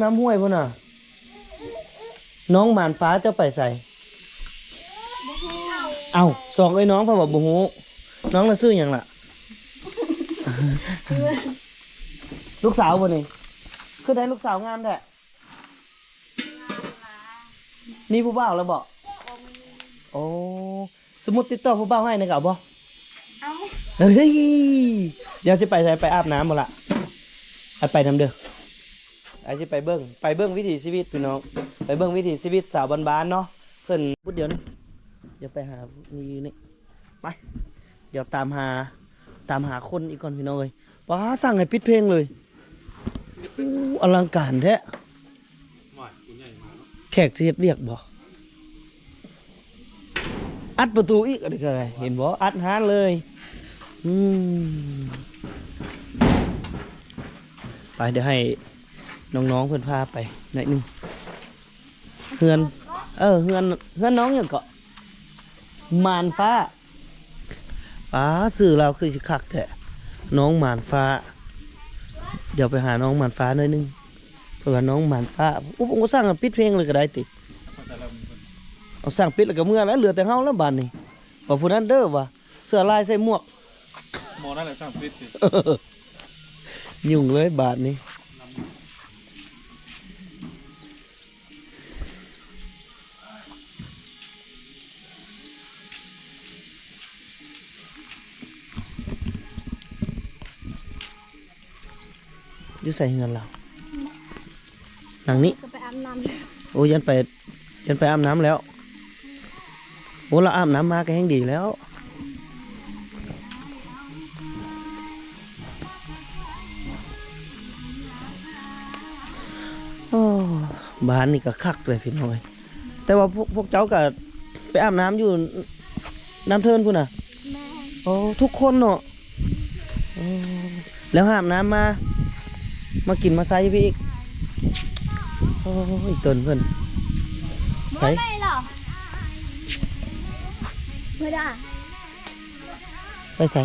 ນ້ຳຫ້ວຍພຸ້ນນະ. ນ້ອງໝານຟ້າເຈົ້າໄປໃສ? ບໍ່ຮູ້. ເອົ້າ ສອງເອີຍນ້ອງເພິ່ນວ່າບໍ່ຮູ້. ນ້ອງລະຊື່ຫຍັງລະ? ລູກສາວບໍ່ນີ້? ຄືໄດ້ລູກສາວງາມແທ້. ມີຜູ້ບ່າວແລ້ວບໍ່? ບໍ່ມີ. ໂອ້ ສົມມຸດຕິດຕໍ່ຜູ້ບ່າວໃຫ້ນີ້ກໍເອົາບໍ່? ເອົາ. ເຮີ້ຍ ດຽວຊິໄປໃສ? ໄປອາບນ້ຳບໍ່ລະ? ໄປນຳເດີ. ອ້າຍຊິໄປເບິ່ງ ໄປເບິ່ງວິຖີຊີວິດພີ່ນ້ອງ ໄປເບິ່ງວິຖີຊີວິດສາວບ້ານໆເນາະ. ເພິ່ນ ດຽວນີ້ ດຽວໄປຫານີ້ຢູ່ນີ້ ໄປ ດຽວຕາມຫາ ຕາມຫາຄົນອີກກ່ອນພີ່ນ້ອງເອີຍ. ປ້າ ສັ່ງໃຫ້ປິດເພງເລີຍ. ໂອ້ ອະລັງການແທ້. ແຂກຊິເຮັດວຽກບໍ່? ອັດປະຕູອີກ ອັນນີ້ກໍໄດ້ ເຫັນບໍ່? ອັດຮ້ານເລີຍ. ອືມ ໄປ ດຽວໃຫ້ນ້ອງໆເພິ່ນພາໄປໜ້ອຍໜຶ່ງ. ເຮືອນ ເອີ ເຮືອນ ເຮືອນນ້ອງຫຍັງເກາະ? ໝານຟ້າ. ປ້າ ຊື່ລາວຄືຊິຄັກແທ້ ນ້ອງໝານຟ້າ. ດຽວໄປຫານ້ອງໝານຟ້າໜ້ອຍໜຶ່ງ. ເພິ່ນວ່ານ້ອງໝານຟ້າ. ອຸ ບໍ່ສັ່ງປິດເພງເລີຍກໍໄດ້ຕິ. ເອົາ ສັ່ງປິດແລ້ວກໍເມືອແລ້ວ ເຫຼືອແຕ່ເຮົາແລ້ວບາດນີ້. ວ່າຜູ້ນັ້ນເດີ ວ່າເສື້ອລາຍໃສ່ໝວກ ໝໍນັ້ນແຫຼະສັ່ງປິດຕິ. ຫຍຸ້ງເລີຍບາດນີ້. ຢູ່ໃສເຮືອນລາວ? ຫຼັງນີ້. ກໍໄປອາບນ້ຳ. ໂອ້ ຢ້ານໄປ ຢ້ານໄປອາບນ້ຳແລ້ວ. ໂອ້ ລາວອາບນ້ຳມາກໍແຮ່ງດີແລ້ວ. ໂອ້ ບ້ານນີ້ກໍຄັກເລີຍພີ່ນ້ອງເອີຍ. ແຕ່ວ່າພວກ ພວກເຈົ້າກໍໄປອາບນ້ຳຢູ່ນ້ຳເທີນພຸ້ນນະ? ແມ່ນ. ໂອ້ ທຸກຄົນເນາະ. ໂອ້ ແລ້ວຫາບນ້ຳມາ ມາກິນມາໃຊ້ຢູ່ພີ້ອີກ. ໂອ້ຍ ຕົນເພິ່ນ ໃສ? ໄປໃສ?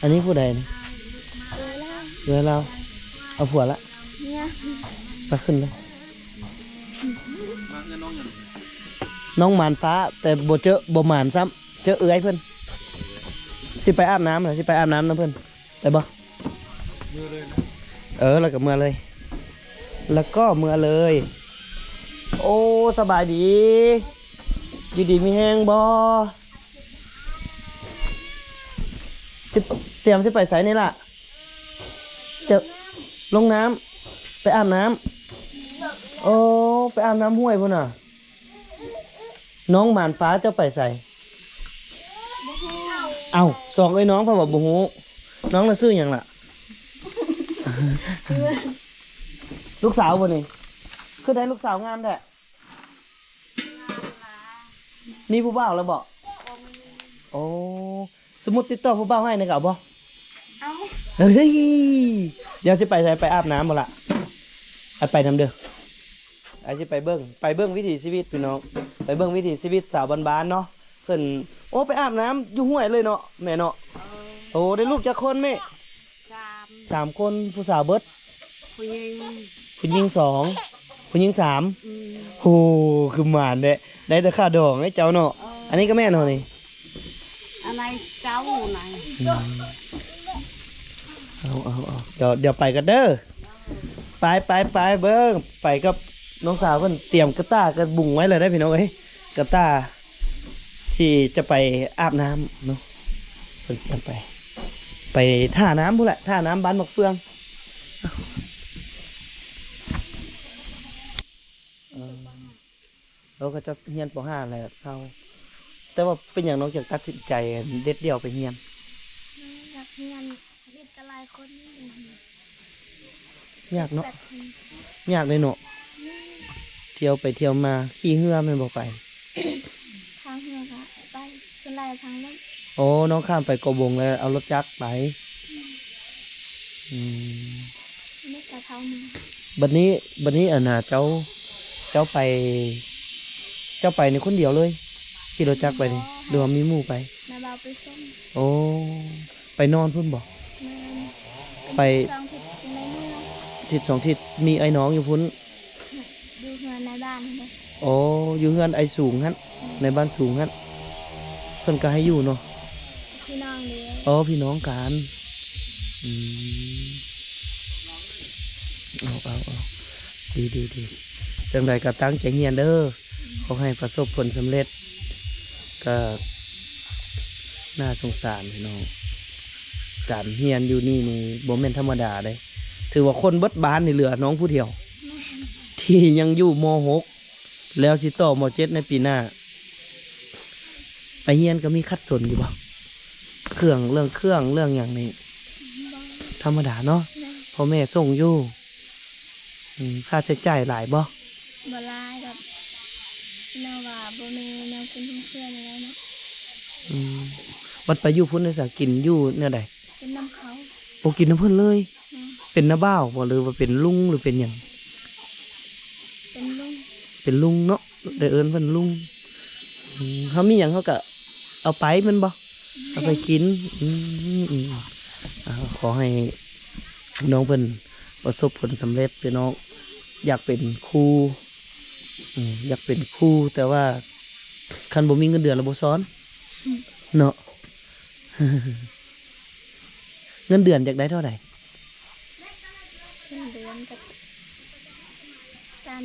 ອັນນີ້ຜູ້ໃດນີ້? ເອື້ອຍລາວ. ເອື້ອຍລາວ ເອົາຜົວລະ? ເມຍ. ໄປຂຶ້ນເລີຍ. ມາເຮືອນນ້ອງຫຍັງ? ນ້ອງໝານຟ້າ ແຕ່ບໍ່ເຈີ ບໍ່ໝານຊ້ຳ ເຈີເອື້ອຍເພິ່ນ. ຊິໄປອາບນ້ຳ ຊິໄປອາບນ້ຳນຳເພິ່ນ ໄດ້ບໍ່? ເມືອເລີຍນະ. ເອີ ແລ້ວກໍເມືອເລີຍ ແລ້ວກໍເມືອເລີຍ. ໂອ້ ສະບາຍດີ ຢູ່ດີມີແຮງບໍ່? ຊິ ຕຽມຊິໄປໃສນີ້ລະ? ຈະລົງນ້ຳ ໄປອາບນ້ຳ. ໂອ້ ໄປອາບນ້ຳຫ້ວຍພຸ້ນນະ. ນ້ອງໝານຟ້າເຈົ້າໄປໃສ? ເອົ້າ ສອງເອີຍນ້ອງເພິ່ນວ່າບໍ່ຮູ້. ນ້ອງລະຊື່ຫຍັງລະ? ລູກສາວບໍ່ນີ້? ຄືໄດ້ລູກສາວງາມແທ້. ມີຜູ້ບ່າວແລ້ວບໍ່? ບໍ່ມີ. ໂອ້ ສົມມຸດຕິດຕໍ່ຜູ້ບ່າວໃຫ້ນີ້ກໍເອົາບໍ່? ເອົາ. ເຮີ້ຍ ດຽວຊິໄປໃສ? ໄປອາບນ້ຳບໍ່ລະ? ໄປນຳເດີ. ອ້າຍຊິໄປເບິ່ງ ໄປເບິ່ງວິຖີຊີວິດພີ່ນ້ອງ ໄປເບິ່ງວິຖີຊີວິດສາວບ້ານໆເນາະ. ເພິ່ນ ໂອ້ ໄປອາບນ້ຳຢູ່ຫ້ວຍເລີຍເນາະ ແມ່ເນາະ. ເອີ ໂອ້ ໄດ້ລູກຈັກຄົນແມ່? ສາມ ສາມຄົນ ຜູ້ສາວເບິດ. ຜູ້ຍິງ ຜູ້ຍິງສອງ ຜູ້ຍິງສາມ. ອືມ ໂຫ ຄືໝານແທ້ ໄດ້ແຕ່ຄ່າດອງໃຫ້ເຈົ້າເນາະ. ເອີ ອັນນີ້ກໍແມ່ນເນາະນີ້ ອັນໃດເຈົ້ານະ. ອືມ ເອົາ ເອົາ ເອົາ ດຽວ ດຽວໄປກັນເດີ. ໄປ ໄປ ໄປ ເບິ່ງ ໄປກັບນ້ອງສາວເພິ່ນ ຕຽມກະຕ່າກະບຸງໄວ້ແລ້ວເດ້ພີ່ນ້ອງເອີຍ ກະຕ່າ ທີ່ຈະໄປອາບນ້ຳເນາະ. ເພິ່ນຕຽມໄປ ໄປທ່ານ້ຳພຸ້ນແຫຼະ ທ່ານ້ຳບ້ານໝາກເຟືອງ. ເອີ ເອີ ເຂົາເຈົ້າຮຽນ ປໍຫ້າ ແລ້ວເຊົາ. ແຕ່ວ່າເປັນຫຍັງນ້ອງຈຶ່ງຕັດສິນໃຈເດັດດ່ຽວໄປຮຽນ? ຢາກຮຽນ ເຮັດກັບຫຼາຍຄົນ. ຍາກເນາະ ຍາກເດ້ເນາະ. ອືມ ທ່ຽວໄປທ່ຽວມາ ຂີ່ເຮືອແມ່ນບໍ່ໄປ? ທາງເຮືອກະໄປ ສ່ວນຫຼາຍທາງລົດ. ໂອ້ ນ້ອງຂ້າມໄປເກາະບົງແລ້ວເອົາລົດຈັກໄປ. ອືມ ອືມ ນີ້ກະເທົ່າໜຶ່ງ. ບັດນີ້ ບັດນີ້ ອັນນ່າ ເຈົ້າ ເຈົ້າໄປ ເຈົ້າໄປນີ້ຄົນດຽວເລີຍ? ຂີ່ລົດຈັກໄປນີ້ ບໍ່ ຫຼືວ່າມີໝູ່ໄປ? ນ້າບ່າວໄປສົ່ງ. ໂອ້ ໄປນອນພຸ້ນບໍ່? ແມ່ນ. ໄປ ໄປສອງທິດຈຶ່ງໄດ້ເມືອ. ທິດສອງທິດ ມີອ້າຍນ້ອງຢູ່ພຸ້ນ? ຢູ່ເຮືອນໃນບ້ານເດ້. ໂອ້ ຢູ່ເຮືອນອ້າຍສູງຫັ້ນ ໃນບ້ານສູງຫັ້ນ ເພິ່ນກໍໃຫ້ຢູ່ເນາະ. ພີ່ນ້ອງເດ້. ອໍ ພີ່ນ້ອງກັນ. ອືມ ເອົາໆໆ ດີໆໆ ຈັ່ງໃດກໍຕັ້ງໃຈຮຽນເດີ. ຂໍໃຫ້ປະສົບຜົນສຳເລັດ. ກໍໜ້າສົງສານພີ່ນ້ອງ ການຮຽນຢູ່ນີ້ນີ້ບໍ່ແມ່ນທຳມະດາເດ້. ຖືວ່າຄົນເບິດບ້ານນີ້ເຫຼືອນ້ອງຜູ້ດຽວ ແມ່ນ ທີ່ຍັງຢູ່ ມ.ຫົກ ແລ້ວຊິຕໍ່ ມ.ເຈັດ ໃນປີໜ້າ. ໄປຮຽນກໍມີຂັດສົນຢູ່ບໍ່? ເຄື່ອງ ເລື່ອງເຄື່ອງ ເລື່ອງຫຍັງນີ້ ບໍ່ ທຳມະດາເນາະ. ແມ່ນ ພໍ່ແມ່ສົ່ງຢູ່. ອືມ ຄ່າໃຊ້ຈ່າຍຫຼາຍບໍ່? ບໍ່ຫຼາຍດອກ ແນວວ່າບໍ່ມີແນວກິນເພື່ອນແລ້ວເນາະ. ອືມ ບັດໄປຢູ່ພຸ້ນເດຊະ ກິນຢູ່ແນວໃດ? ກິນນຳເຂົາ. ໂອ້ ກິນນຳເພິ່ນເລີຍ. ແມ່ນ. ເປັນນ້າບ່າວບໍ່ ຫຼືວ່າເປັນລຸງ ຫຼືເປັນຫຍັງ? ເປັນລຸງ. ເປັນລຸງເນາະ ໄດ້ເອີ້ນເພິ່ນລຸງ. ອືມ ເຮົາມີຫຍັງເຮົາກະເອົາໄປແມ່ນບໍ່? ເອົາໄປກິນ. ອືມ ອືມ ອ່າ ຂໍໃຫ້ນ້ອງເພິ່ນປະສົບຜົນສຳເລັດເດີນ້ອງ. ຢາກເປັນຄູ ອືມ ຢາກເປັນຄູ ແຕ່ວ່າຄັນບໍ່ມີເງິນເດືອນລະບໍ່ສອນ ອືມ ເນາະ. ເງິນເດືອນຢາກໄດ້ເທົ່າໃດ? ເງິນເດືອນກໍຕາມ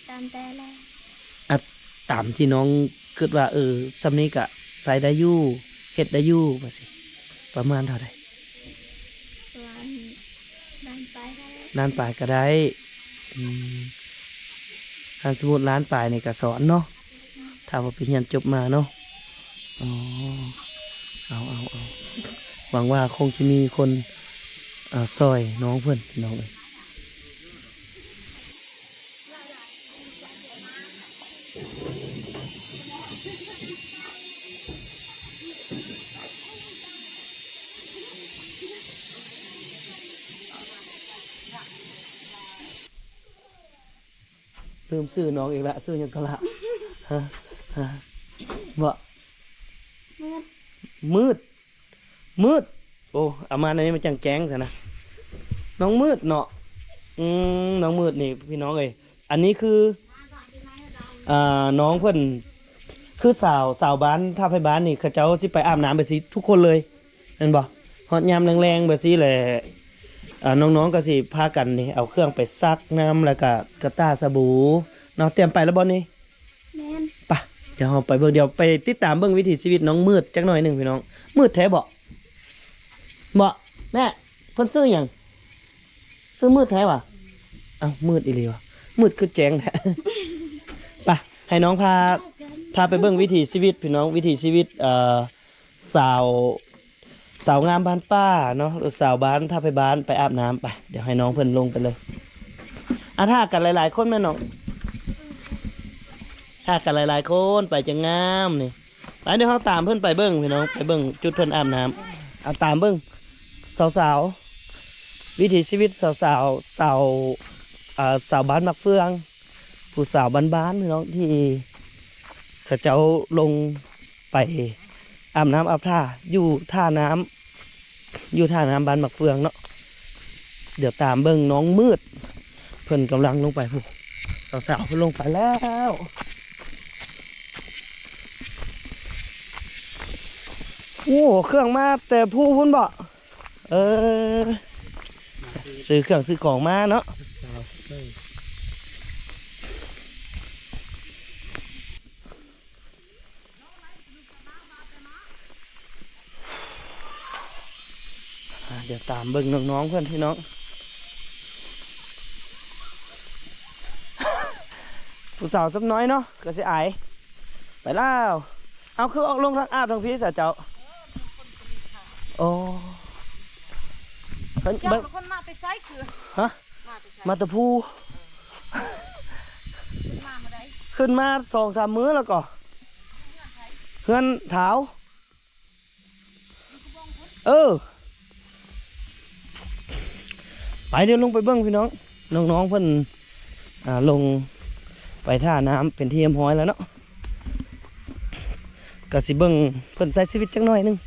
ຕາມແຕ່ແຫຼະ. ອະ ຕາມທີ່ນ້ອງຄິດວ່າ ເອີ ສ່ຳນີ້ກະໃຊ້ໄດ້ຢູ່ ເຮັດໄດ້ຢູ່ວ່າຊີ້ ປະມານເທົ່າໃດ? ປະມານລ້ານປາຍກໍໄດ້. ລ້ານປາຍກໍໄດ້. ອືມ ຄັນສົມມຸດລ້ານປາຍນີ້ກໍສອນເນາະ ຖ້າວ່າໄປຮຽນຈົບມາເນາະ. ອໍ ເອົາໆໆ ຫວັງວ່າຄົງຈະມີຄົນ ອາ ຊ່ອຍນ້ອງເພິ່ນ ພີ່ນ້ອງເອີຍ. ລືມຊື່ນ້ອງອີກລະ ຊື່ຫຍັງກໍລະ? ຮະ ຮະ ບໍ່ ມືດ ມືດ ມືດ. ໂອ້ ເອົາມາໃນນີ້ມັນຈັ່ງແຈ້ງຊັ້ນນະ ນ້ອງມືດເນາະ. ອືມ ນ້ອງມືດນີ້ພີ່ນ້ອງເອີຍ ອັນນີ້ຄື ອ່າ ນ້ອງເພິ່ນ ຄືຊາວ ຊາວບ້ານທ່າໄພບ້ານນີ້ ເຂົາເຈົ້າຊິໄປອາບນ້ຳແບບຊີ້ທຸກຄົນເລີຍ ແມ່ນບໍ່? ຮອດຍາມແລງໆແບບຊີ້ແຫຼະ ອ່າ ນ້ອງໆກໍຊິພາກັນນີ້ ເອົາເຄື່ອງໄປຊັກນ້ຳ ແລ້ວກະກະຕ່າສະບູເນາະ. ຕຽມໄປແລ້ວບໍ່ນີ້? ແມ່ນ. ປະ ດຽວເຮົາໄປເບິ່ງ ດຽວໄປຕິດຕາມເບິ່ງວິຖີຊີວິດນ້ອງມືດຈັກໜ້ອຍໜຶ່ງພີ່ນ້ອງ. ມືດແທ້ບໍ່? ບໍ່ ແມ່ ເພິ່ນຊື່ຫຍັງ? ຊື່ມືດແທ້ຫວາ? ອ້າວ ມືດອີ່ຫຼີຫວາ? ມືດຄືແຈ້ງແທ້. ປະ ໃຫ້ນ້ອງພາ ພາໄປເບິ່ງວິຖີຊີວິດພີ່ນ້ອງ ວິຖີຊີວິດ ເອີ ຊາວ ສາວງາມບ້ານປ່າເນາະ ຫຼືສາວບ້ານທ່າໄພບ້ານໄປອາບນ້ຳ. ໄປ ດຽວໃຫ້ນ້ອງເພິ່ນລົງໄປເລີຍ. ອາ ຖ້າກັນຫຼາຍໆຄົນແມ່ນນ້ອງ ຖ້າກັນຫຼາຍໆຄົນໄປຈັ່ງງາມນີ້. ໄປ ດຽວເຮົາຕາມເພິ່ນໄປເບິ່ງພີ່ນ້ອງ ໄປເບິ່ງຈຸດເພິ່ນອາບນ້ຳ. ເອົາຕາມເບິ່ງ ສາວໆ ວິຖີຊີວິດສາວໆ ຊາວ ເອີ ຊາວບ້ານໝາກເຟືອງ ຜູ້ສາວບ້ານໆ ພີ່ນ້ອງ ທີ່ເຂົາເຈົ້າລົງໄປອາບນ້ຳອາບທ່າຢູ່ທ່ານ້ຳ ຢູ່ທ່ານ້ຳບ້ານໝາກເຟືອງເນາະ. ດຽວຕາມເບິ່ງນ້ອງມືດ ເພິ່ນກຳລັງລົງໄປພຸ້ນ ສາວໆເພິ່ນລົງໄປແລ້ວ. ໂອ້ ເຄື່ອງມາແຕ່ພູພຸ້ນບໍ? ເອີ ຊື້ເຄື່ອງຊື້ຂອງມາເນາະ. ອ່າ ດຽວຕາມເບິ່ງນ້ອງໆເພິ່ນພີ່ນ້ອງ. ຜູ້ສາວສ່ຳນ້ອຍເນາະ ກໍຊິອາຍ. ໄປແລ້ວ. ເອົາ ຄືອອກລົງທາງອາບທາງພີ້ສະເຈົ້າ? ໂອ້ ເພິ່ນ ເຈົ້າ ເບິ່ງ ເປັນຄົນມາແຕ່ໃສຄື? ຮະ? ມາແຕ່ໃສ? ມາແຕ່ພູ. ເອີ ເພິ່ນມາມື້ໃດ? ຂຶ້ນມາສອງສາມມື້ແລ້ວກໍ ເຮືອນໃຜ? ເຮືອນທ້າວ. ເອີ ໄປ ດຽວລົງໄປເບິ່ງພີ່ນ້ອງ ນ້ອງໆເພິ່ນ ອ່າ ລົງໄປທ່ານ້ຳເປັນທີ່ຮຽບຮ້ອຍແລ້ວເນາະ ກະຊິເບິ່ງເພິ່ນໃຊ້ຊີວິດຈັກໜ້ອຍໜຶ່ງ.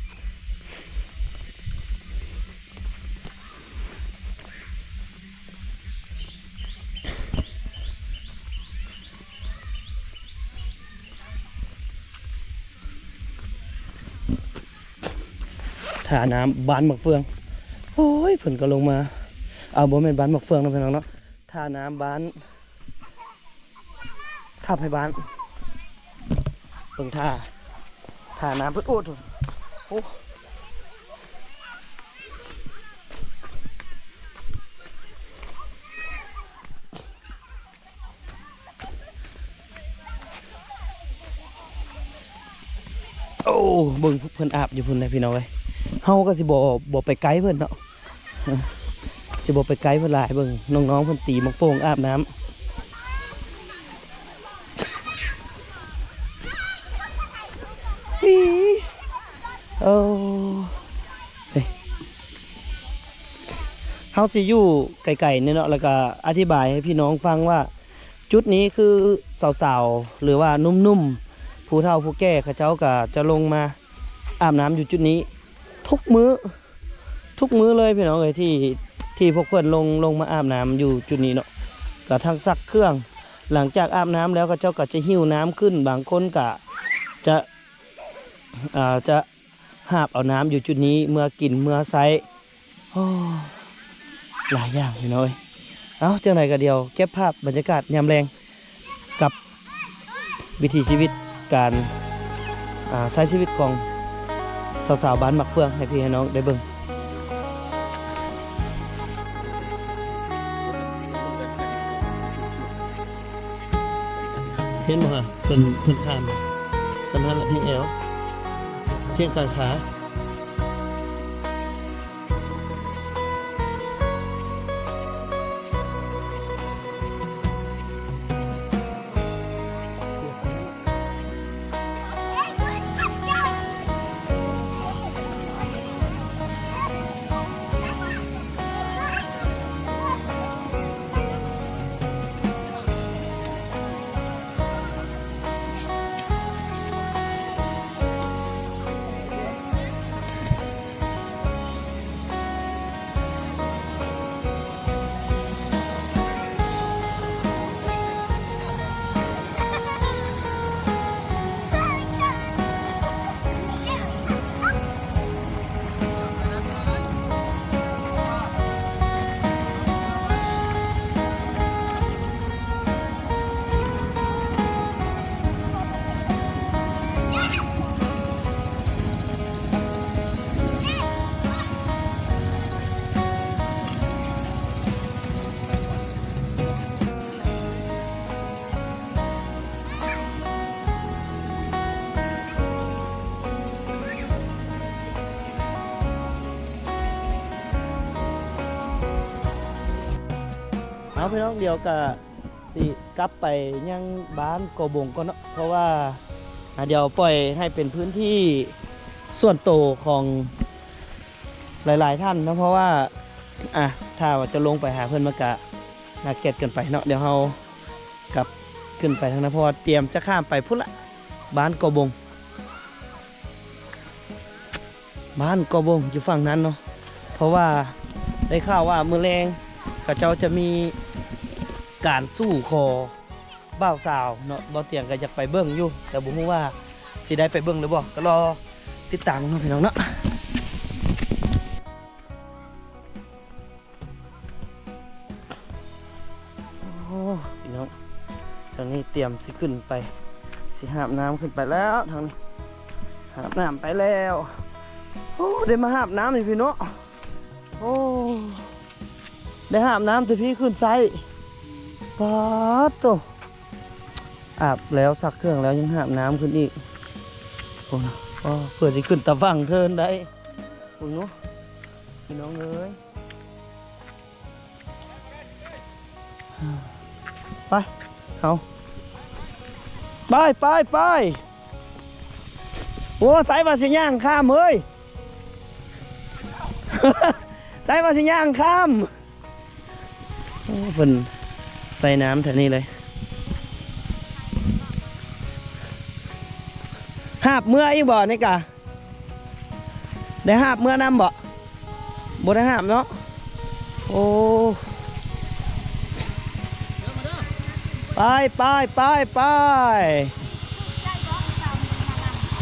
ທ່ານ້ຳບ້ານໝາກເຟືອງ. ໂອ້ຍ ເພິ່ນກໍລົງມາ ເອົາ ບໍ່ແມ່ນບ້ານໝາກເຟືອງເນາະ ພີ່ນ້ອງເນາະ ທ່ານ້ຳບ້ານ ທ່າໄພບ້ານ ເບິ່ງທ່າ ທ່ານ້ຳເພິ່ນ. ໂອ້ ໂອ້ ໂອ້ ເບິ່ງເພິ່ນອາບຢູ່ພຸ້ນເດ້ ພີ່ນ້ອງເອີຍ. ເຮົາກໍຊິບໍ່ ບໍ່ໄປໃກ້ເພິ່ນເນາະ ຊິບໍ່ໄປໃກ້ເພິ່ນຫຼາຍ. ເບິ່ງນ້ອງໆເພິ່ນຕີໝາກໂປ່ງອາບນ້ຳ. ອີ ເອີ ເຮົາຊິຢູ່ໄກໆນີ້ເນາະ ແລ້ວກໍອະທິບາຍໃຫ້ພີ່ນ້ອງຟັງວ່າ ຈຸດນີ້ຄືສາວໆ ຫຼືວ່າໜຸ່ມໆ ຜູ້ເຖົ້າຜູ້ແກ່ເຂົາເຈົ້າກໍຈະລົງມາອາບນ້ຳຢູ່ຈຸດນີ້ທຸກມື້ ທຸກມື້ເລີຍ ພີ່ນ້ອງເອີຍ ທີ່ ທີ່ພວກເພິ່ນລົງ ລົງມາອາບນ້ຳຢູ່ຈຸດນີ້ເນາະ. ກໍທັງຊັກເຄື່ອງ ຫຼັງຈາກອາບນ້ຳແລ້ວ ເຂົາເຈົ້າກໍຈະຫິ້ວນ້ຳຂຶ້ນ ບາງຄົນກໍຈະ ອ່າ ຈະຫາບເອົານ້ຳຢູ່ຈຸດນີ້ເມືອກິນເມືອໃຊ້. ໂອ້ ຫຼາຍຢ່າງ ພີ່ນ້ອງເອີຍ. ເອົາ ຈັ່ງໃດກໍດຽວເກັບພາບບັນຍາກາດຍາມແລງ ກັບວິຖີຊີວິດການ ອ່າ ໃຊ້ຊີວິດຂອງສາວໆບ້ານໝາກເຟືອງໃຫ້ພີ່ໃຫ້ນ້ອງໄດ້ເບິ່ງ. ເຫັນບໍ່ຮະ ເພິ່ນ ເພິ່ນຂ້າມ ສຳນັ້ນລະ ພຽງແອວ ພຽງກາງຂາ. ເອົາ ພີ່ນ້ອງ ດຽວກະຊິກັບໄປຍັງບ້ານກໍບົງກ່ອນເນາະ ເພາະວ່າ ອາ ດຽວປ່ອຍໃຫ້ເປັນພື້ນທີ່ສ່ວນໂຕຂອງ ຫຼາຍໆທ່ານເນາະ ເພາະວ່າ ອ່າ ຖ້າວ່າຈະລົງໄປຫາເພິ່ນ ມັນກະໜັກແກ່ນເກີນໄປເນາະ. ດຽວເຮົາກັບຂຶ້ນໄປທາງນັ້ນ ເພາະວ່າຕຽມຈະຂ້າມໄປພຸ້ນລະ ບ້ານກໍບົງ ບ້ານກໍບົງຢູ່ຝັ່ງນັ້ນເນາະ. ເພາະວ່າໄດ້ຂ່າວວ່າມື້ແລງເຂົາເຈົ້າຈະມີການສູ່ຂໍ ບ່າວສາວເນາະ ບ່າວຕຽງກໍຢາກໄປເບິ່ງຢູ່ ແຕ່ບໍ່ຮູ້ວ່າຊິໄດ້ໄປເບິ່ງຫຼືບໍ່ ກໍລໍຕິດຕາມເນາະ ພີ່ນ້ອງເນາະ. ໂອ້ ພີ່ນ້ອງ ທາງນີ້ຕຽມຊິຂຶ້ນໄປ ຊິຫາບນ້ຳຂຶ້ນໄປແລ້ວ ທາງນີ້ຫາບນ້ຳໄປແລ້ວ. ໂອ້ ໄດ້ມາຫາບນ້ຳຢູ່ພີ້ເນາະ. ໂອ້ ໄດ້ຫາບນ້ຳແຕ່ພີ້ຂຶ້ນໃຊ້. ປາດໂທ້ ອາບແລ້ວຊັກເຄື່ອງແລ້ວຍັງຫາບນ້ຳຂຶ້ນອີກ. ໂອ້ ເພື່ອຊິຂຶ້ນຕາຝັ່ງເທີນໄດ້. ເບິ່ງເນາະ ພີ່ນ້ອງເອີຍ. ໄປ ເຮົາ ໄປ ໄປ ໄປ. ໂອ້ ໃສ່ວ່າຊິຍ່າງຂ້າມເຮີ້ຍ ໃສ່ວ່າຊິຍ່າງຂ້າມ. ໂອ້ ເພິ່ນໃສ່ນ້ຳແຖວນີ້ເລີຍ. ຫາບເມືອອີກບໍ່ນີ້ກະ? ໄດ້ຫາບເມືອນຳບໍ່? ບໍ່ໄດ້ຫາບເນາະ. ໂອ້ ໄປ ໄປ ໄປ ໄປ.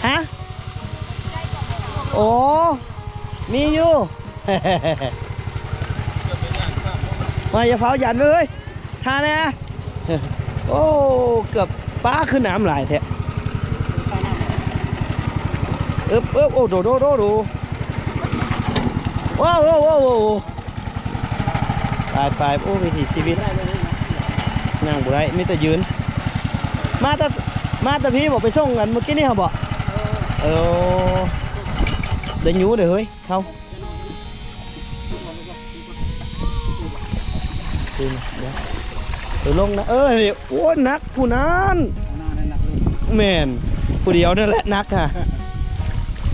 ຮະ? ໂອ້ ມີຢູ່ ວ່າຢ່າເຜົາຢັນເອີຍ ຖ້າແດ່ ໂອ້ ເກືອບ ປາ ຄືນ້ຳຫຼາຍແທ້. ເອີບ ເອີບ ໂອ້ ໂດ ໂດ ໂດ ໂດ ວ້າວ ໂອ້ ໂອ້ ໂອ້ ໂອ້ ໄປ ໄປ ໂອ້ ວິຖີຊີວິດ ຍ່າງບໍ່ໄດ້ ມີແຕ່ຢືນ. ມາແຕ່ ມາແຕ່ພີ້ບໍ? ໄປສົ່ງກັນມື້ກີ້ນີ້ຫະບໍ? ເອີ ໄດ້ຢູ່ເດ້ເຮີ້ຍ ເຮົາ ເອີ ລົງນະ ເອີ ໂອ້ ໜັກຜູ້ນັ້ນ ແມ່ນ ຜູ້ດຽວນັ້ນແຫຼະໜັກຫະ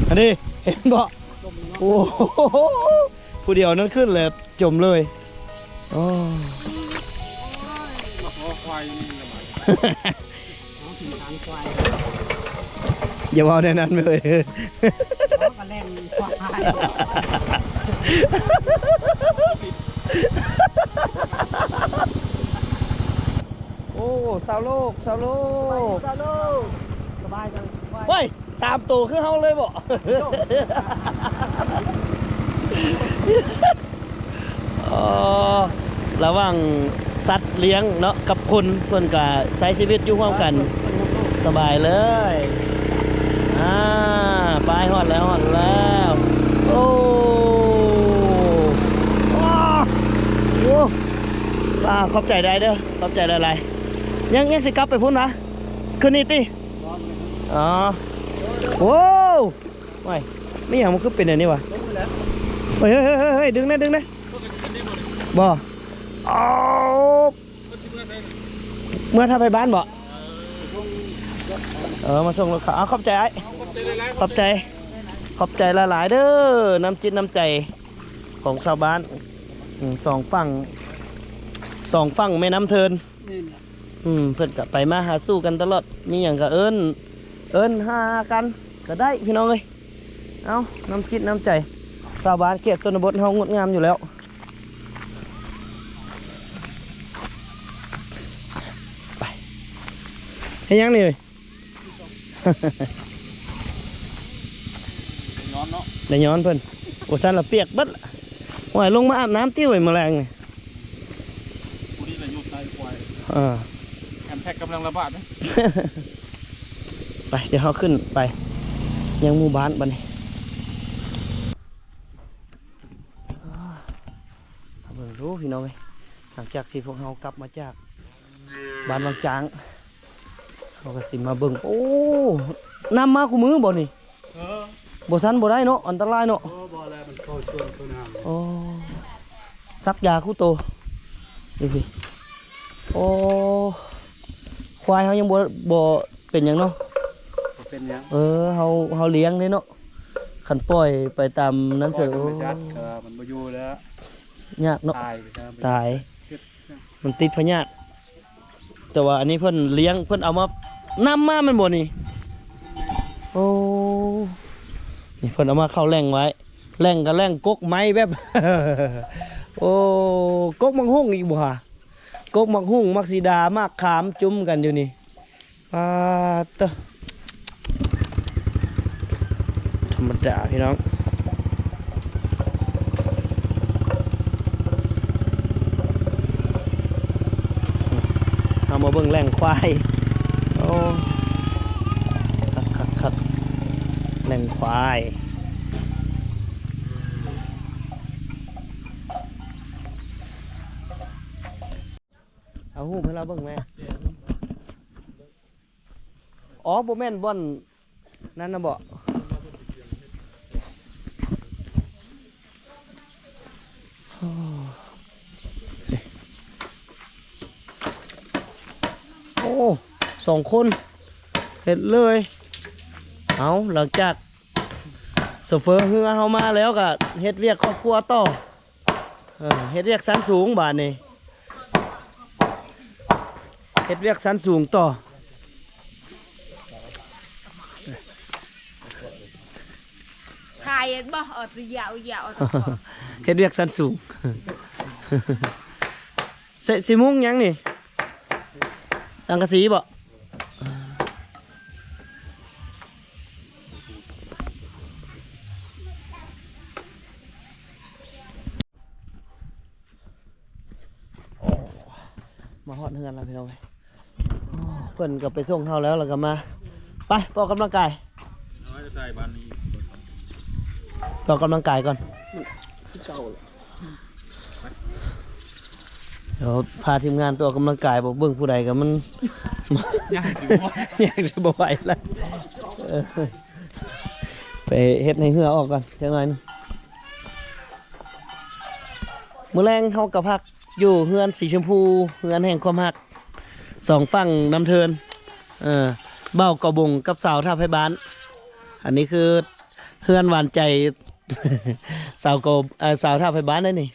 ອັນນີ້ ເຫັນບໍ່? ໂອ້ໂຫ ຜູ້ດຽວນັ້ນຂຶ້ນແລ້ວຈົມເລີຍ. ໂອ້ ມາຂໍຄວາຍຢູ່ນີ້ລະບາດ ເຮົາກິນທາງຄວາຍ ຢ່າເວົ້າແນວນັ້ນເວີຍ ເຮົາກໍແລ່ນຄວາຍ ໂອ້ ຊາວໂລກ ຊາວໂລກ ສະບາຍດີຊາວໂລກ ສະບາຍດີ ໂອ້ຍ ສາມໂຕຄືເຮົາເລີຍບໍ? ເອີ ລະຫວ່າງສັດລ້ຽງເນາະກັບຄົນ ເພິ່ນກະໃຊ້ຊີວິດຢູ່ຮ່ວມກັນສະບາຍເລີຍ. ອ່າ ໄປ ຮອດແລ້ວ ຮອດແລ້ວ ໂອ້ ວ້າ ໂອ້ ອ່າ ຂອບໃຈຫຼາຍເດີ ຂອບໃຈຫຼາຍໆ. ຍັງ ຍັງຊິກັບໄປພຸ້ນຫວາ? ຄືນນີ້ຕິ? ອໍ ໂອ້ ໂອ້ຍ ມີຫຍັງມັນຄືເປັນແນວນີ້ຫວາ? ເຮີ້ຍ ເຮີ້ຍ ເຮີ້ຍ ເຮີ້ຍ ດຶງແດ່ ດຶງແດ່ ບໍ່ ເອົາ ເມືອຖ້າໄປບ້ານບໍ່? ເອີ ມາສົ່ງລົດເຂົາ ເອົາ ຂອບໃຈອ້າຍ ຂອບໃຈ ຂອບໃຈຫຼາຍໆເດີ ນ້ຳຈິດນ້ຳໃຈຂອງຊາວບ້ານ ອືມ ສອງຝັ່ງ ສອງຝັ່ງແມ່ນ້ຳເທີນ. ອືມ ເພິ່ນກະໄປມາຫາສູ່ກັນຕະຫຼອດ ມີຫຍັງກະເອີ້ນ ເອີ້ນຫາກັນກະໄດ້ພີ່ນ້ອງເອີຍ. ເອົາ ນ້ຳຈິດນ້ຳໃຈ ຊາວບ້ານເຂດຊົນນະບົດເຮົາງົດງາມຢູ່ແລ້ວ. ໄປ ເຮັດຫຍັງນີ້ເອີຍ? ໄດ້ຍ້ອນເນາະ ໄດ້ຍ້ອນເພິ່ນ ໂອ ຊັ້ນລະປຽກເບິດ. ໂອ້ຍ ລົງມາອາບນ້ຳຕິເວີຍ ມື້ແລງນີ້ ຜູ້ນີ້ລະຢູ່ໃຕ້ຄວາຍ ເອີ ແອມແພັກກຳລັງລະບາດເດ້. ໄປ ດຽວເຮົາຂຶ້ນໄປຍັງໝູ່ບ້ານບັດນີ້. ມາເບິ່ງດູພີ່ນ້ອງເອີຍ ຫຼັງຈາກທີ່ພວກເຮົາກັບມາຈາກບ້ານວັງຈາງ ເຮົາກະຊິມາເບິ່ງ ໂອ້ ນ້ຳມາຄູ່ມື້ບໍ່ນີ້? ເອີ ບໍ່ຊັ້ນບໍ່ໄດ້ເນາະ ອັນຕະລາຍເນາະ. ເອີ ບໍ່ແລ້ວມັນເຂົ້າຊ່ວງເຂົ້ານ້ຳ. ໂອ້ ສັກຢາຄູ່ໂຕ ນີ້ພີ່ ໂອ້ ຄວາຍເຮົາຍັງບໍ່ ບໍ່ເປັນຫຍັງເນາະ ບໍ່ເປັນຫຍັງ. ເອີ ເຮົາ ເຮົາລ້ຽງເດ້ເນາະ ຄັນປ່ອຍໄປຕາມນັ້ນເສີຍ ໂອ້ ມັນບໍ່ຢູ່ແລ້ວ ຍາກເນາະ ຕາຍ ຕາຍ ມັນຕິດພະຍາດ. ແຕ່ວ່າອັນນີ້ເພິ່ນລ້ຽງ ເພິ່ນເອົາມາ ນ້ຳມາແມ່ນບໍ່ນີ້? ໂອ້ ນີ້ເພິ່ນເອົາມາເຂົ້າແຫຼ່ງໄວ້ ແຫຼ່ງກະແຫຼ່ງກົກໄມ້ແບບ ໂອ້ ກົກໝາກຫຸ່ງອີກບໍ່ຫາ? ກົກໝາກຫຸ່ງ ໝາກສີດາ ໝາກຂາມຈຸ້ມກັນຢູ່ນີ້. ປາດເຕີ ທຳມະດາພີ່ນ້ອງ ເຮົາມາເບິ່ງແຫຼ່ງຄວາຍ. ໂອ້ ຄັກໆໆ ແຫຼ່ງຄວາຍ. ເອົາຮູບໃຫ້ລາວເບິ່ງແດ່. ອໍ ບໍ່ແມ່ນບ່ອນນັ້ນນະບໍ? ໂອ້ ສອງຄົນເຮັດເລີຍ. ເອົາ ຫຼັງຈາກໂຊເຟີເຮືອເຮົາມາແລ້ວ ກະເຮັດວຽກຄອບຄົວຕໍ່. ເອີ ເຮັດວຽກຊັ້ນສູງບາດນີ້ ເຮັດວຽກຊັ້ນສູງຕໍ່. ຖ່າຍເຫັນບໍ່? ເອົາຕົວຢາວໆ ເຮັດວຽກຊັ້ນສູງ. ຊິ ຊິມຸງຫຍັງນີ້? ສັງກະສີບໍ? ອາ ມາຮອດເຮືອນແລ້ວພີ່ນ້ອງເອີຍ ເພິ່ນກໍໄປສົ່ງເຮົາແລ້ວ ແລ້ວກໍມາ ໄປ ໄປອອກກຳລັງກາຍ ເອົາໄວ້ໃສ່ບາດນີ້ ໄປອອກກຳລັງກາຍກ່ອນ ຄືເກົ່າແຫຼະ ດຽວພາທີມງານໄປອອກກຳລັງກາຍ ບໍ່ເບິ່ງຜູ້ໃດກໍມັນ ຍ່າງຊິບໍ່ໄຫວ ຍ່າງຊິບໍ່ໄຫວລະ ເອີ ໄປເຮັດໃຫ້ເຫື່ອອອກກ່ອນຈັກໜ້ອຍໜຶ່ງ ມື້ແລງເຮົາກໍພັກຢູ່ເຮືອນສີຊົມພູ ເຮືອນແຫ່ງຄວາມຮັກ ສອງຝັ່ງນ້ຳເທີນ ເອີ ບ່າວກາບົງກັບສາວທ່າໄພບ້ານ ອັນນີ້ຄືເຮືອນຫວານໃຈ ສາວກາ ເອີ ສາວທ່າໄພບ້ານເດ້ນີ້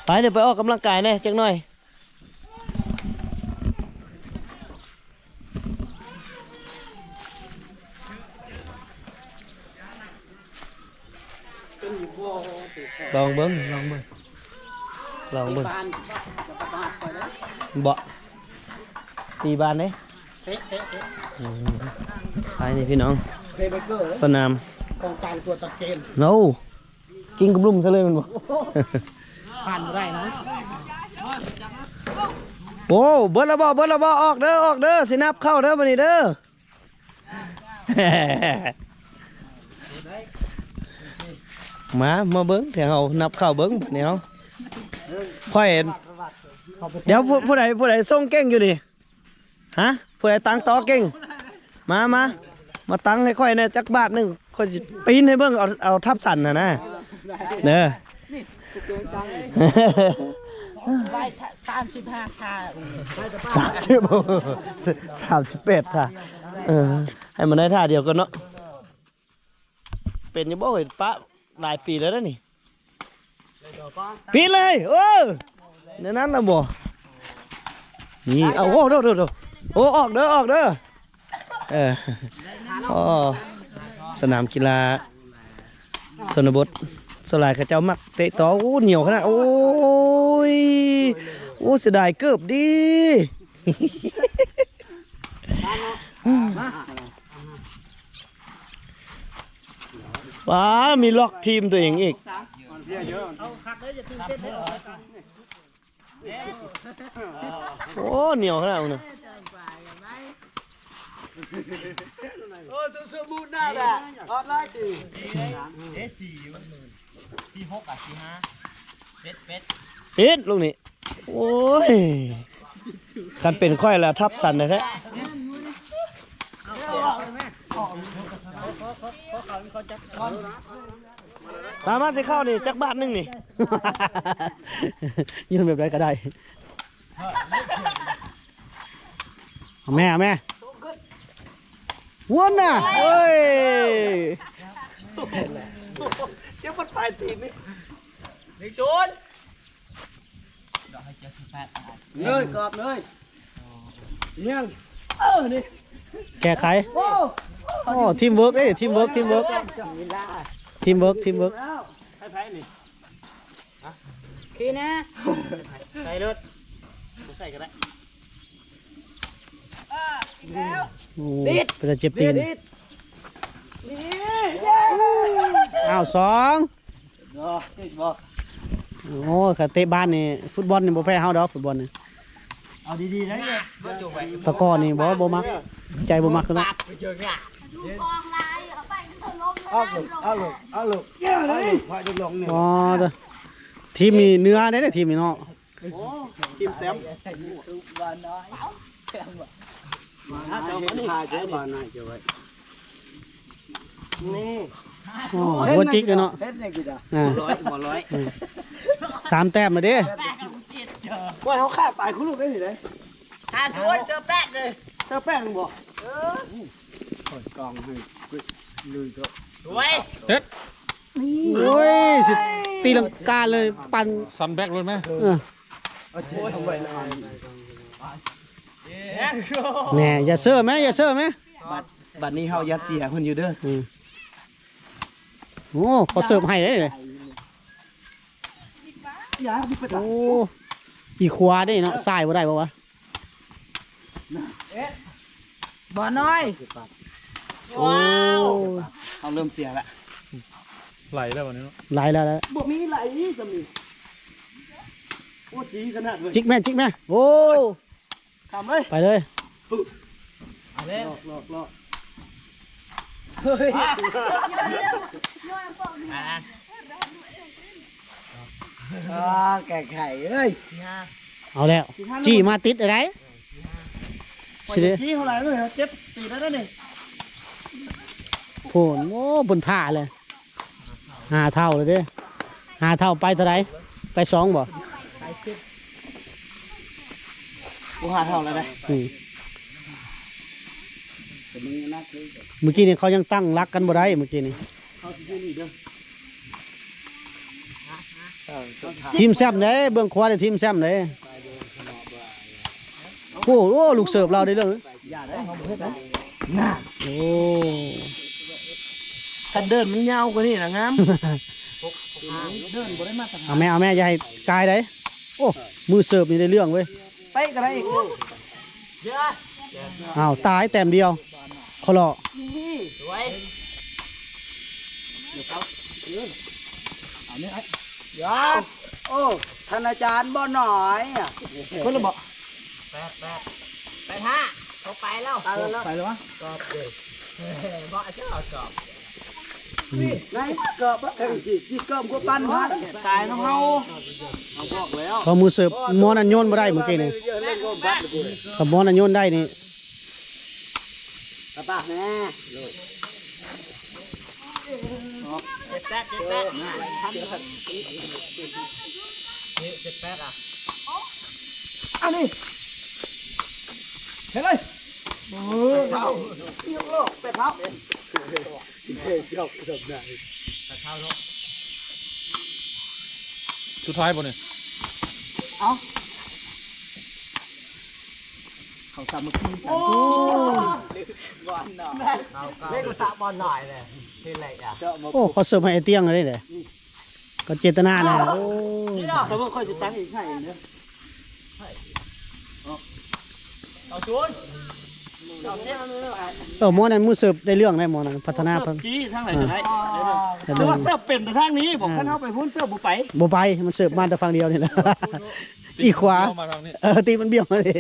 ໄປ ດຽວໄປອອກກຳລັງກາຍແດ່ຈັກໜ້ອຍ ລອງເບິ່ງ ລອງເບິ່ງ ລອງເບິ່ງ ບໍ່ ຕີບານເດ້ ເຕະ ເຕະ ເຕະ ອືມ ໄປນີ້ພີ່ນ້ອງ ເພລເມກເກີ ສະໜາມ ກອງກາງຕົວຕັດເກມ ໂອ້ ກິນກັບລຸ່ມຊະເລີຍແມ່ນບໍ່? ຜ່ານບໍ່ໄດ້ນະ ໂອ້ ເບິດແລ້ວບໍ່ ເບິດແລ້ວບໍ່? ອອກເດີ ອອກເດີ ຊິນັບເຂົ້າເດີ ບາດນີ້ເດີ ມາ ມາເບິ່ງ ແຖວເຮົານັບເຂົ້າເບິ່ງ ບາດນີ້ເຮົາ ຂ້ອຍ ດຽວ ຜູ້ ຜູ້ໃດ ຜູ້ໃດສົ່ງເກັ່ງຢູ່ນີ້? ຮະ ຜູ້ໃດຕັ້ງຕໍ່ເກັ່ງ? ມາ ມາ ມາຕັ້ງໃຫ້ຂ້ອຍແດ່ຈັກບາດໜຶ່ງ ຂ້ອຍຊິປີນໃຫ້ເບິ່ງ ເອົາ ເອົາທັບສັນຫັ້ນນະ ເດີ ໄວ້ສາມສິບຫ້າທ່າ ສາມສິບ ສາມສິບແປດທ່າ ເອີ ໃຫ້ມັນໄດ້ທ່າດຽວກ່ອນເນາະ. ເປັນຢູ່ບໍ່ເອີຍ? ປະຫຼາຍປີແລ້ວເດ້ນີ້ ປີນເລີຍ ເອີ ແນວນັ້ນລະບໍ່ ນີ້ ເອົາ ໂອ້ ໂດ ໂດ ໂດ ໂອ້ ອອກເດີ ອອກເດີ ເອີ ອໍ ສະໜາມກິລາຊົນນະບົດ ສ່ວນຫຼາຍເຂົາເຈົ້າມັກເຕະຕໍ່ ໂອ້ ໜຽວຂະໜາດ ໂອ້ຍ ໂອ້ ເສຍດາຍເກີບເດ້. ວ້າ ມີລັອກທີມຕົວເອງອີກ ໂອ້ ໜຽວຂະໜາດນັ້ນ ໂອ້ ສຸດໆ ບູດໜ້າແຫຼະ ຮອດຫຼາຍຕີ ເດ້ ສີ່ ມັນໝື່ນ ສີ່ ຫົກ ອ່ະ ສີ່ ຫ້າ ເປັດ ເປັດ ເປັດ ລູກນີ້ ໂອ້ຍ ຄັນເປັນຂ້ອຍລະທັບສັນແທ້ໆ ຕາມມາຊິເຂົ້ານີ້ ຈັກບາດໜຶ່ງນີ້ ໂຍນແບບໃດກໍໄດ້ ເອົາແມ່ ເອົາແມ່ ວນນະ ໂອ້ຍ ເຈັບໝົດປາຍຕີນນີ້ ໜຶ່ງສູນ ດອກໃຫ້ເຈັດສິບແປດ ເລີຍ ກອບເລີຍ ຍັງ ເອີ ນີ້ ແກ້ໄຂ ໂອ້ ໂອ້ ທີມເວີກເດ້ ທີມເວີກ ທີມເວີກ ທີມເວີກ ທີມເວີກ ໃຫ້ໃຜນີ້? ຂີ່ແນ່ ໃສ່ລົດ ບໍ່ໃສ່ກໍໄດ້ ໂອ້ ເປັນຕາເຈັບຕີນ ອ້າວ ສອງ ໂອ້ ຄັນເຕະບານນີ້ ຟຸດບອນນີ້ບໍ່ແພ້ເຮົາດອກ ຟຸດບອນນີ້ ເອົາດີໆ ໄດ້ ຕະກອນນີ້ບໍ່ ບໍ່ມັກ ໃຈບໍ່ມັກຄືກັນ ເອົາລູກ ເອົາລູກ ເອົາລູກ ເອົາລູກ ພະຈຸລົງນີ້ ອໍ ທີມນີ້ເໜືອເດ້ ທີມນີ້ເນາະ ໂອ້ ທີມແຊມ ມາເຈົ້າມານີ້ ມາເຈົ້າມານີ້ ນີ້ ໂອ້ ຫົວຈິກເລີຍເນາະ ເຮັດແນວກິນອ່ະ ອ່າ ຫົວຮ້ອຍ ຫົວຮ້ອຍ ອືມ ສາມແຕ້ມແລ້ວເດ້ ໂອ້ຍ ເຮົາຂ້າມໄປຄູ່ລູກໄດ້ນີ້ເດ້ ຫ້າສູນ ເສືອແປດເລີຍ ເສືອແປດບໍ່ ເອີ ໂອ້ຍ ກອງໃຫ້ ລຸຍເຖາະ ສວຍ ເຮັດ ໂອ້ຍ ຊິຕີລັງກາເລີຍ ປັ່ນ ຊັນແບັກໂລດແມ ເອີ ເອົາເຈັບໄວ້ລະ ແນ່ ຢ່າເຊີແມ ຢ່າເຊີແມ ບາດ ບາດນີ້ເຮົາຢ່າເສຍເພິ່ນຢູ່ເດີ ອືມ ໂອ້ ເຂົາເສີບໃຫ້ເດ້ ໂອ້ ອີຂວາເດ້ເນາະ ຊ້າຍບໍ່ໄດ້ບໍ່ວະ ບໍ່ນ້ອຍ ໂອ້ ເຮົາເລີ່ມເສຍລະ ໄຫຼແລ້ວບັດນີ້ເນາະ ໄຫຼແລ້ວ ບໍ່ມີໄຫຼສ່ຳນີ້ ໂ โอ้ จีขนาดเลย จิกแม่ จิกแม่ โอ้ ข้ามเลย ไปเลย เอาแล้ว ลอก ลอก ลอก เฮ้ย อ่า แก้ไขเอ้ย เอาแล้ว จี้มาติดอะไร สิเด้ จี้เท่าไหร่เลย เจ็บตีนแล้วนี่ โพน โอ้ บนท่าเลย ห้าเท่าเลยเด้ ห้าเท่าไปเท่าใด ไปสองบ่ ไปสิบ กูห้าเท่าแล้วเด้ อืม เมื่อกี้นี่เขายังตั้งหลักกันบ่ได้ เมื่อกี้นี่ เขาสิอยู่นี่เด้อ ทีมแชมป์เด้ เบื้องขวานี่ทีมแชมป์เด้ โอ้โห ลูกเสิร์ฟเราได้เรื่อง อย่าได้ เขาบ่เฮ็ดนะ น่า โอ้ คันเดินมันยาวกว่านี้นะงาม เดินบ่ได้มาตรฐาน เอาแม่ เอาแม่ อย่าให้กายได้ โอ้ มือเสิร์ฟนี่ได้เรื่องเว้ย เตะก็ได้อีก อ้าว ตายแต้มเดียว ขอเลาะ นี่ สวย เอานี่ไอ้ ยอด โอ้ ท่านอาจารย์บ่หน่อยอะ เพิ่นละบ่ แปด แปด แปดห้า เขาไปแล้ว ไปแล้ว ไปแล้ววะ ก็เด้ บ่เจ้าเอาจอบ นี่ ไหน เกิบบ่ถึงสิ สิเกิบกว่าปันพัน ตายนำเฮา เอาบอกแล้ว เขามือเสิร์ฟ หมอนั่นโยนบ่ได้เมื่อกี้นี่ เล่นก็บัดเลย ถ้าหมอนั่นโยนได้นี่ กระตากแน่ เจ็ดแปด เจ็ดแปด นี่ เจ็ดแปด อ่ะ อันนี้ เห็นเลย โอ้ย เท่า เรียบร้อย แปดเท่า สุดท้ายบ่นี่ เอ้า เขาสามัคคีกัน โอ้ บอลหน่อย เล่นตะบอลหน่อยเลย เห็นไรอ่ะ โอ้ เขาเสิร์ฟให้ไอ้เตี้ยงเลยเด้ ก็เจตนานะ โอ้ นี่เนาะ เขาบอกค่อยสิตั้งอีกให้เด้อ เอาศูนย์ เอาเสีย เออ หมอนั่นมือเสิร์ฟได้เรื่องได้ หมอนั่นพัฒนา เสิร์ฟจี้ทางไหนก็ได้ อ่า ได้เรื่อง แต่ว่าเสิร์ฟเป็นแต่ทางนี้ บอก อ่า คันเฮาไปพุ้นเสิร์ฟบ่ไป บ่ไป มันเสิร์ฟมาแต่ฝั่งเดียวนี่แหละ อีกขวา เออ ตีมันเบี้ยวมาเลย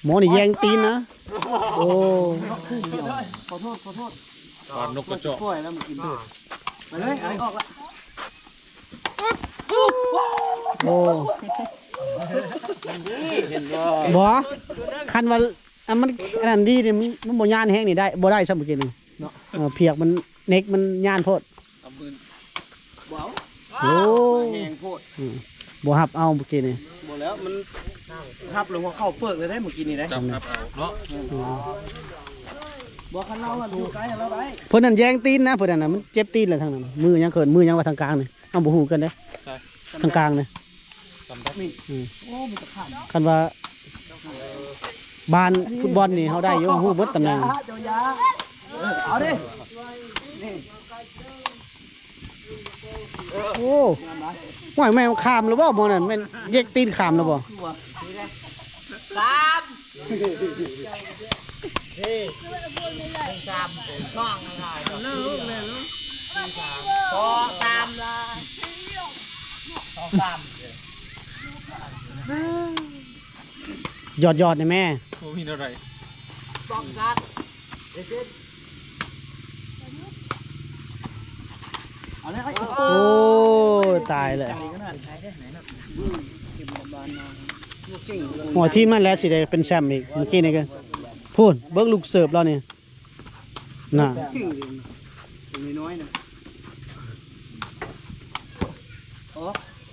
หมอนี่แย่งตีนนะ โอ้ ขอโทษ ขอโทษ ปานนกกระจอก ปล่อยแล้วมันกินด้วย ไปเลย ไอ้ออกละ โอ้ นี่เห็นบ่ บ่ คันว่า อันมัน อันนั้นดีนี่ มัน มันบ่ย่านแฮงนี่ได้ บ่ได้ซ้ำเมื่อกี้นี่ เนาะ เออ เพียกมัน เน็กมันย่านโพด เอามือ บ่เอา โอ้ แฮงโพด อืม บ่ฮับเอาเมื่อกี้นี่ บ่แล้ว มันฮับแล้วหัวเข่าเปิกเลยได้เมื่อกี้นี่ได้ จับฮับเอาเนาะ อืม บ่ คันเราอะอยู่ใกล้เราได้ เพิ่นนั่นแย่งตีนนะ เพิ่นนั่นน่ะ มันเจ็บตีนแหละทางนั้น มือยังเขิน มือยังว่าทางกลางนี่ เอ้า บ่ฮู้กันเด้ ใช่ ทางกลางนี่ นี่ อืม โอ้ มันจะขาด คันว่า บ้านฟุตบอลนี่เฮาได้อยู่ ฮู้เบิดตำแหน่ง เจ้ายา เออ เอาดิ นี่ โอ้ ห้วย แม่นข้ามแล้วบ่ หมอนั่น แม่นเย็กตีนข้ามแล้วบ่ สาม นี่ สาม สอง สาม สอง สาม ยอดๆ นี่แม่ บ่มีแนวใด ป้องกัน เอาเลย โอ้ย ตายแล้ว ใจขนาดไหนได้ไหนเนาะ หัวทีมมันแล้วสิได้เป็นแชมป์อีก เมื่อกี้นี่ก็ พู้น เบิ่งลูกเสิร์ฟเรานี่ น่ะ น้อยๆ นะ โอ้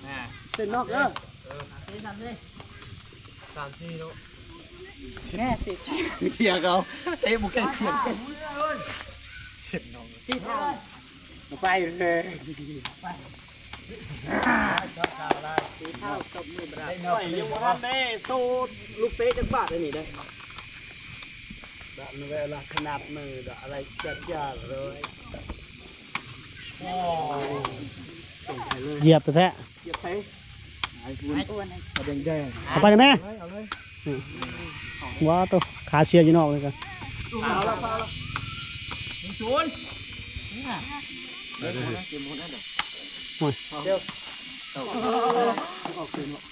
อ่า เส้นนอกเด้อ เออ เส้นนำเลย สามสี่เนาะ แม่ติด เสียเขา เตะบุกใกล้เคียง เส้นนอก สี่เท่า ไปเลย สีเทาตบมือบ่ได้ ข้อยยังบ่ทันได้โซดลูกเตะจักบาทอันนี้เด้ แบบนี้เวลาขนาดมือดอกอะไรจัดจ้านเลย โอ้ เหยียบแท้ เหยียบไผ ไอ้อ้วน ไอ้อ้วน เอาแดงๆ เอาไปเลยแม่ เอาเลย อืม ว้า ตัวขาเสียอยู่นอกเลยกัน เอาละ เอาละ หนึ่งศูนย์ นี่น่ะ เดี๋ยวนะ เกมหมดแล้วเดี๋ยว ໂອ້ຍ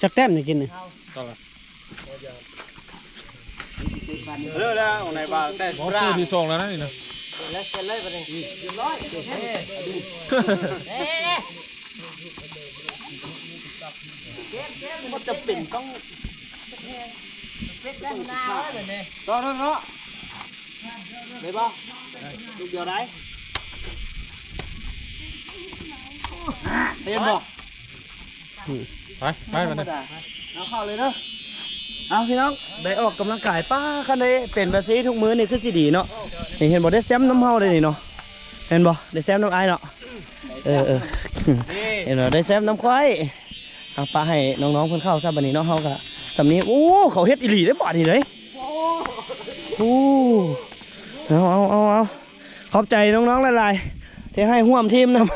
ຈັກແຕ້ມນີ້ກິນນີ້? ເລີຍແລ້ວ ຂອງນາຍບ່າວແຕ້ມ ບໍ່ ເສື້ອທີສອງແລ້ວນະນີ້ນະ. ບໍ່ຈຳເປັນຕ້ອງ ຕໍ່ເນາະ ໄດ້ບໍ່? ລູກດຽວໄດ້ ເຫັນບໍ່? ໄປ ໄປບັດນີ້ ເອົາເຂົ້າເລີຍເດີ. ເອົາ ພີ່ນ້ອງ ໄດ້ອອກກຳລັງກາຍ ປ້າ ຄັນໄດ້ເປັນແບບນີ້ທຸກມື້ນີ້ຄືຊິດີເນາະ. ນີ້ ເຫັນບໍ່ ໄດ້ແຊມນຳເຮົາໄດ໋ນີ້ເນາະ ເຫັນບໍ່ ໄດ້ແຊມນຳອ້າຍເນາະ. ເອີ ເອີ ເຫັນບໍ່ ໄດ້ແຊມນຳຂ້ອຍ. ເອົາ ປະໃຫ້ນ້ອງໆເພິ່ນເຂົ້າຊະບັດນີ້ເນາະ ເຮົາກະສ່ຳນີ້. ໂອ້ ເຂົາເຮັດອີ່ຫຼີເດ້ບາດນີ້ເດ້. ໂອ້ ເອົາ ເອົາ ເອົາ ເອົາ ຂອບໃຈນ້ອງໆຫຼາຍໆ ທີ່ໃຫ້ຮ່ວມທີມນຳ.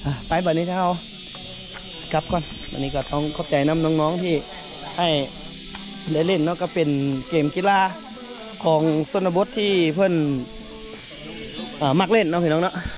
ອ່ະ ໄປ ບັດນີ້ເຮົາກັບກ່ອນ. ບັດນີ້ກໍຕ້ອງຂອບໃຈນຳນ້ອງໆທີ່ໃຫ້ໄດ້ຫຼິ້ນເນາະ ກໍເປັນເກມກິລາຂອງຊົນນະບົດທີ່ເພິ່ນ ເອີ ມັກຫຼິ້ນເນາະ ພີ່ນ້ອງເນາະ.